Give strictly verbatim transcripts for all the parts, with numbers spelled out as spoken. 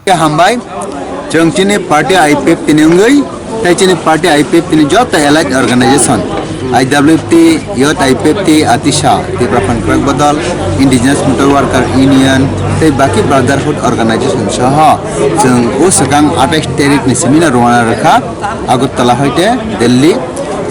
Hambai, chwng chini party I P F T ni wngwi, tei chini party I P F T ni joto allied organization, I W F T, Youth I P F T, ATISA, Tipra Phan Kwrak Bodol, Indigenous Motor Worker Union, tei baki brotherhood organization soho, chwng o swkang atais tarikh ni simi no rwna rwkha, Agartala hoite Delhi,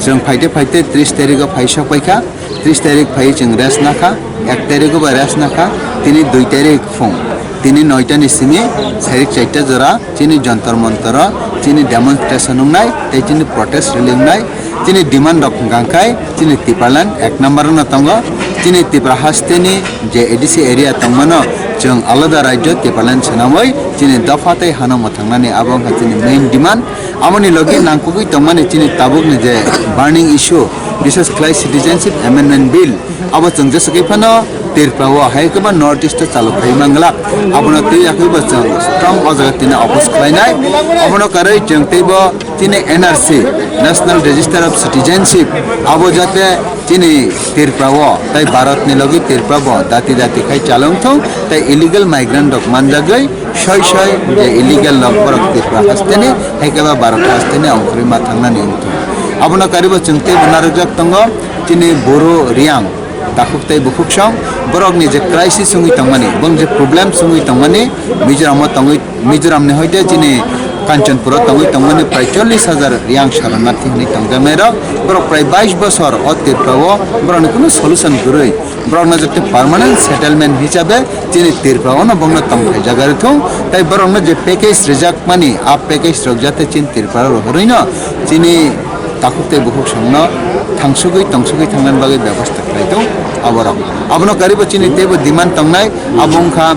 chwng phaite phaite tris tarikh o phai sok paikha. Tris tarik phai chwng rest nakha, ek tarik o bai rest nakha, tini dui tarik phung, tini noita ni simi sairik chaita jora chini Jantar Mantar o chini demonstration wngnai tei chini protest rally wngnai, chini demand rok hwnkha khe chini Tipraland ek number no tongo, chini Tipra haste ni je A D C area tongmano chwng alada rajyo Tipraland swnamwi chini dopha tei hano mwthangnani abo wngkha chini main demand. Aboni logi nangkukwi tongmani chini tabukni je burning issue, bises khlai Citizenship Amendment Bill, abo chwng jeswkwi phano Tripura o hai kwbangma North East o chalok khai manglak. Abono twi yakwi bo chwng strong o jaga tini oppose khlainai. Abono karwi chwng teibo chini N R C, National Register of Citizenship, abo jate chini Tripura o tei Bharat ni logi Tripura bo dati dati khai chalwng thung tei illegal migrant rok manjagwi soi soi je illegal rok borok Tripura haste ni hai khe ba Bharat haste ni ongkhorwi ma thangnani wng thung. Abono karibo chwng teibo narwkjak tongo chini Boro Riang takhuk tei bukhuk song borok ni je crisis wngwi tongmani, bong je problem wngwi tongmani Mizoram o tongwi Mizoram ni hoite chini Kanchanpur o tongwi tongmani prai chollish hajar Riang saranarthi hinwi tongjaknai rok, borok prai bais bosor o Tripura o borok ni kunu solution kwrwi, borok no jate permanent settlement hisabe chini Tripura o no bong no tong phai jaga rwthung, tai borok no je package rijak mani a package rok jate chini Tripura o rohorwi no chini takhuk tei bukhuk song no thangsugwi tongsugwi thangnani bagwi bebosta khlai thung aborok. Abono karibo chini teibo demand tongnai, abo wngkha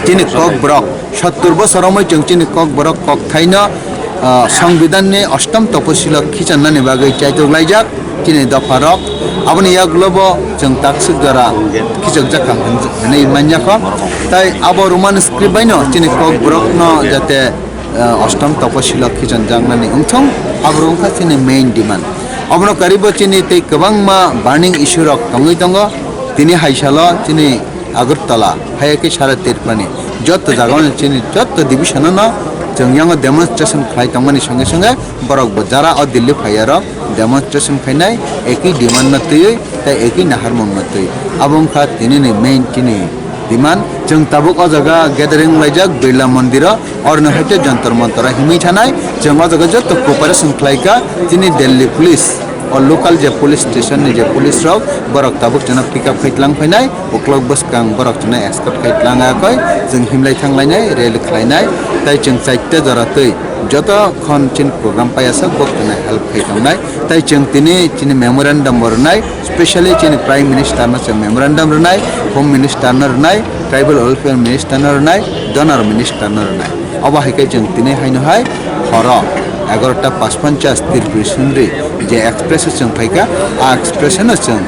chini Kokborok sottur bosor romwi chwng chini Kokborok kokthaino, ah, Songbidanni ostom toposilo khichannani bagwi chaitok laijak chini dopharok. Aboni yagulobo chwng takswk jora khichokjak kha hwnwi manya kho. Tai abo Roman script baino chini Kokborokno jate, ah, ostom toposilo khichonjaknani wngthung, abo wngkha chini main demand. Obono karibo chini tei kwbangma burning issue rok tongwi tongo. Tini hai salo chini Agartala, hai khe sara Tripurani joto jagao chini joto division-o no chwng yango demonstration khlai tongmani songe songe borok bo jara o Delhi phaiyarok demonstration khainai, ekhi demand no twiwi tei ekhi naharmung no twi. Abo wngkha tinini main chini demand. Chwng tabuk o jaga gathering laijak Birla Mondiro, oroni hoite Jantar Mantaro himwi thanai. Chwng o jaga joto cooperation khlaikha chini Delhi police. O local je police station ni je police rok, borok tabuk chwngno pick up khai tlang phainai, uklok bwskang borok chwngno escort khai tlang yakoi, chwng himlai thang lainai, rally khlainai, tai chwng chaita jora twi joto khon chini program paiyasak bo chwngno help khai tongnai, tai chwng tini chini memorandum bo rwnai, specially chini Prime Minister no chwng memorandum rwnai, Home Minister no rwnai, Tribal Welfare Minister no rwnai, Donor Minister no rwnai. Obo hai khe chwng tini haino hai horo egarota pachpanchas Tripuri Sundri je express o chwng phaikha, a express no chwng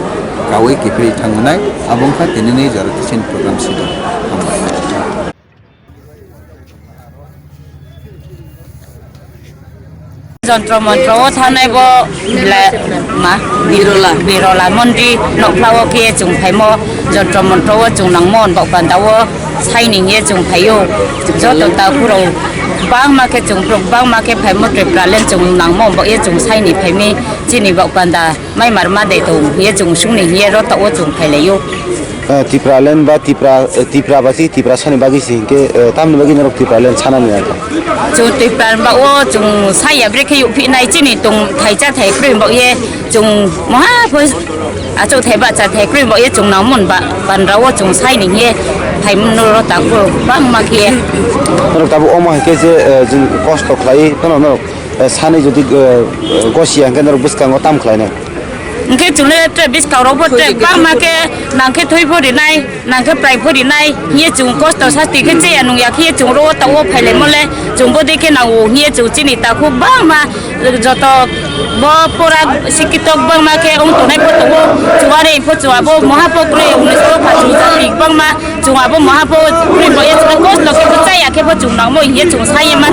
kaui kiphilwi thangmwnai, abo wngkha tinini jora tisini program sidon. Hambai. Jontro montro o thanai bo bla-, ma? Birola. Birola mondi nokla o khe chwng phaimo, jontro montro o chwng nangmo, bok panda o saini ye chwng phaio. Joto ta khurao bangma khe chwng borok bangma khe phaimo, Tipraland chwng nangmo, bok ye chwng saini phaimi chini bok panda. Mai mar ma de tong, ye chwng sung ni ye ro ta o chwng phai lai o. Eh, Tipraland ba Tipra, eh, Tipra ba si Tiprasa ni bagwi si hinkhe, eh, tamni bagwi norok Tipraland sana ni nangkha? Chwng Tipra ba o chwng sai ya bre khe yuk phi nai chini tong thai cha thai kre ba ye chwng moha pho achuk thai ba cha thai kre ba ye chwng nang mon ba pan ra o chwng sai ni ye phai mun ro ta ko bang ma khe. Norok tabuk omo hai khe je, eh, chwng kosto khlai phano norok eh, sani jodi, eh, eh, gosi ya, hingke norok bwskango tam khlainai? Hingke chwngno tre bwskango rokbo tre bangma khe nang khe thwi pho rinai, nang khe prai pho rinai, hiye chwng kosto sasti khe cheya nung ya khe chwng ro ta o phailai mole chwng bo de khe nang o hiye chwng chini takhuk bangma joto bo pora sikito bangma khe ong tongnai pho tongo, chwng are pho chwng abo moha pho kroi ong ni so pha chwng jati bangma chwng abo moha pho kroi bo ye chwng kosto khe bo cheya khe bo chwng nang mo hiye chwng sai ma.